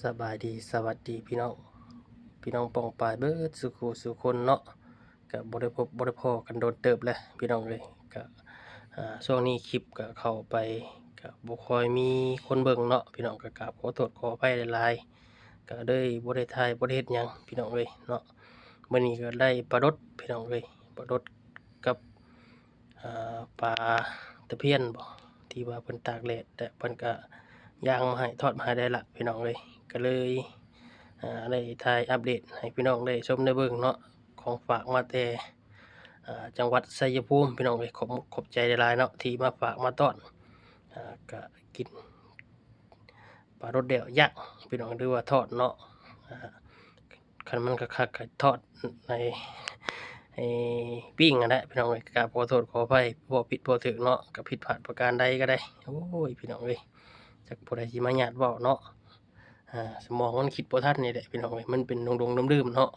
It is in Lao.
ສະບາຍດີ ສະຫວັດດີພີ່ນ້ອງ ພີ່ນ້ອງປ້ອງປາຍເບິດສູ່ຄູ່ສູ່ຄົນເນາະ. ກະບໍ່ໄດ້ພົບບໍ່ໄດ້ພໍ້ກັນດົນເຕີບແລ້ວພີ່ນ້ອງເອີຍ. ກະ ອ່າ ຊ່ວງນີ້ຄລິບກະເຂົ້າໄປກະບໍ່ຄ່ອຍມີຄົນເບິ່ງເນາະພີ່ນ້ອງ, ກະກາບຂໍໂທດຂໍອະໄພຫຼາຍໆ. ກະເລີຍບໍ່ໄດ້ຖ່າຍ ບໍ່ໄດ້ເຮັດຫຍັງພີ່ນ້ອງເອີຍເນາະ. ມື້ນີ້ກະໄດ້ປາດົດພີ່ນ້ອງເອີຍ, ປາດົດກັບ ອ່າ ປາຕະພຽນບໍ ທີ່ວ່າເພິ່ນຕາກແດດ ແລະເພິ່ນກະຍ່າງມາໃຫ້ ທອດມາໃຫ້ໄດ້ລະພີ່ນ້ອງເອີຍ. ກະເລີຍ ອ່າ ໄດ້ຖ່າຍອັບເດດໃຫ້ພີ່ນ້ອງໄດ້ຊົມໄດ້ເບິ່ງເນາະ. ຂອງຝາກມາແຕ່ ອ່າ ຈັງຫວັດໄຊຍະພູມພີ່ນ້ອງເອີຍ. ຂອບ ຂອບໃຈຫຼາຍໆເນາະ ທີ່ມາຝາກມາຕ້ອນ. ອ່າ ກະກິນປາໂດດແດວຍ່າງພີ່ນ້ອງ ຫຼືວ່າທອດເນາະ. ອ່າ ຄັນມັນຄັກໆກະທອດໃນ ໃນປີ້ງຫັ້ນແຫຼະພີ່ນ້ອງເອີຍ. ກະຂໍໂທດຂໍອະໄພ ເວົ້າຜິດເວົ້າຖືກເນາະ, ກະຜິດພາດປະການໃດກະໄດ້. ໂອ້ຍ ພີ່ນ້ອງເອີຍ ຈັກຜູ້ໃດຊິມາຍາດເວົ້າເນາະ. ອ່າ ສະໝອງມັນຄິດບໍ່ທັນນີ້ແຫຼະພີ່ນ້ອງເອີຍ, ມັນເປັນດົງໆເດີມໆເນາະ.